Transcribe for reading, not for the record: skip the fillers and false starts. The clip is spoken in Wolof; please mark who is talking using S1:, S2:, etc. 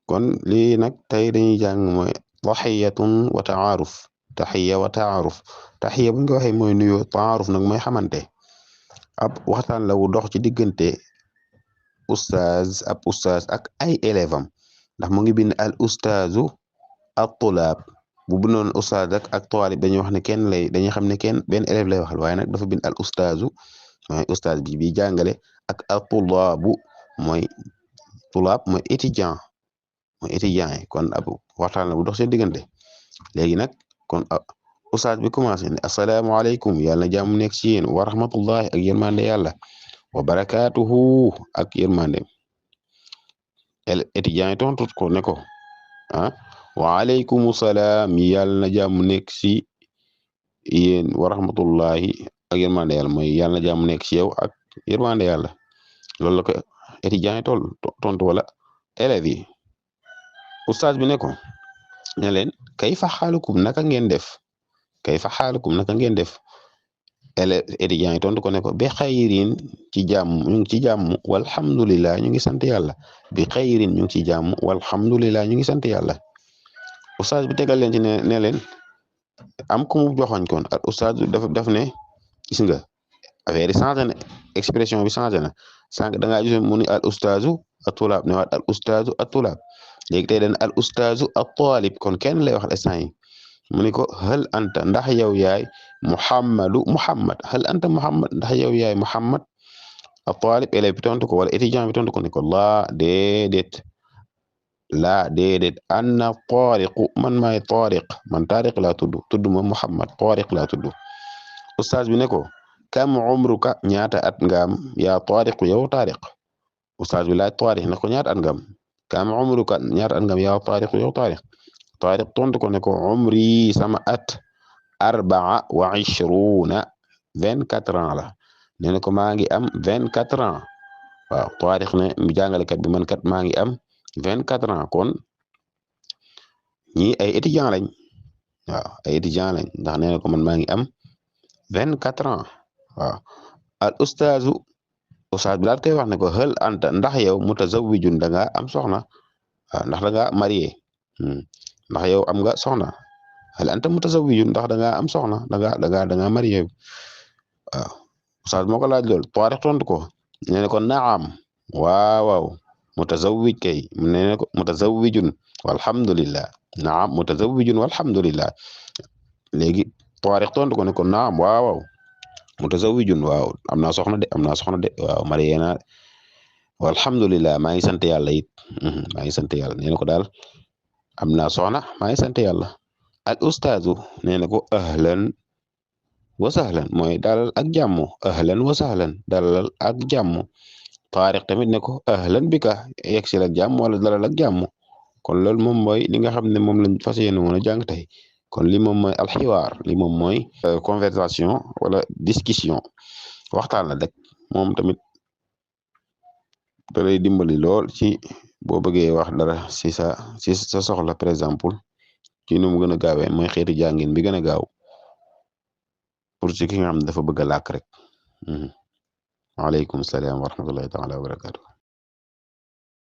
S1: kon lii nag tey dañuy jàng mooy taxiyatun wa taaruf taxiya wa taaruf taxiya buñ ko waxee mooy nuyoo taaruf nag mooy xamante ab waxtaan la wu dox ci diggante ab ustaaz ak ay élève am ndax mu ngi bind al ustaazu at tulaab bu bindoon ustaaz ak taalib dañuy wax ne kenn lay dañuy xam ne kenn benn élève lay waxal waaye nag dafa bind al ustaazu mooy ustaaz bi jàngale ak at tulaabu mooy tulaab mooy étudiant yi kon ab waxtaan la bu dox seen diggante léegi nag kon ustaaz bi commencé ne asalaamaaleykum yàlla na jàmm nekk ci yéen wa rahmatullahi ak yërmande yàlla wa barakaatuhu ak yërmande étudiant yi tontut ko ne ko wa aleykum salaam yàlla na jàmm nekk ci yéen wa rahmatullahi ak yërmande yàlla mooy yàlla na jàmm nekk ci yow ak yërmande yàlla loolu la ko étudiant yi tontu wala élèves yi ustaaz bi ne ko ne leen kayfa xaalukum naka ngeen def élèves étudiants yi tontu ko ne ko bi xayrin ci jàmm ñu ngi ci jàmm walhamdulillah ñu ngi sant yàlla bi xayrin ñu ngi ci jàmm walhamdulillah ñu ngi sant yàlla ustaaz bi tegal leen ci ne leen am ku mu joxoñ kon ak ustaaz daf ne gis nga affaire yi changé na expression bi changé na sànq da ngaa gis mu ni al ustaazu at tulaab ne waat al ustaazu at tulaab léegi tey dañ al ustaazu at taalib kon kenn lay wax instant yi mu ni ko hal anta ndax yow yaay muhammad hal anta muhammad ndax yow yaay muhammad at taalib élève bi tontu ko wala étudiant bi tontu ko ne ko laa déedéet anna taariqu man maay taariq man taariq laa tudd ma muhammad taariq laa tudd ustaaz bi ne ko kam umruka ñaata at nga am yaa taariqu yow taariq ustaaz bi laaj taariq ne ko ñaata at nga am kam umruka ñaata at nga am yaa taariqu yow taariq taariq tontu ko ne ko umri sama at 24 24 ans la nee na ko maa ngi am 24 ans waaw taariq ne mi jàngalekat bi man kat maa ngi am 24 ans kon ñi ay étudiant lañ waaw ay étudiant lañ ndax nee na ko man maa ngi am 24 ans waaw al ustaaz bi daal koy wax ne ko hal anta ndax yow mutazawwijun da nga am soxna waaw ndax da nga marié ndax yow am nga soxna hal anta mutazawwijun ndax da nga am soxna da nga marié waaw ustaaz moo ko laaj lool taariq tontu ko nee na ko naam waaw mutazawwij kay nee na ko mutazawwijun walhamdulillah naam mutazawwijun walhamdulillah léegi taariq tontu ko ne ko naam waaw mutazawijun waaw am naa soxna de waaw marié naa walhamdulillah maa ngi sant yàlla it maa ngi sant yàlla nee na ko daal am naa soxna maa ngi sant yàlla al ustaazu nee na ko ahlan wa sahlan mooy dalal ak jàmm ahlan wa sahlan dalal ak jàmm taariq tamit ne ko ahlan bika yegsi ak jàmm wala dalal ak jàmm kon loolu moom mooy li nga xam ne moom lañ fas yéene woon a jàng tey kon li moom mooy alxiwaar li moom mooy conversation wala discussion waxtaan la rek moom tamit da lay dimbali lool ci boo bëggee wax dara ci sa soxla par exemple ci nu mu gën a gaawee mooy xeeti jàngin bi gën a gaaw pour ci ki nga xam ne dafa bëgg a làkk rek waaleykum salaam wa rahmatullahi taala wa barakatu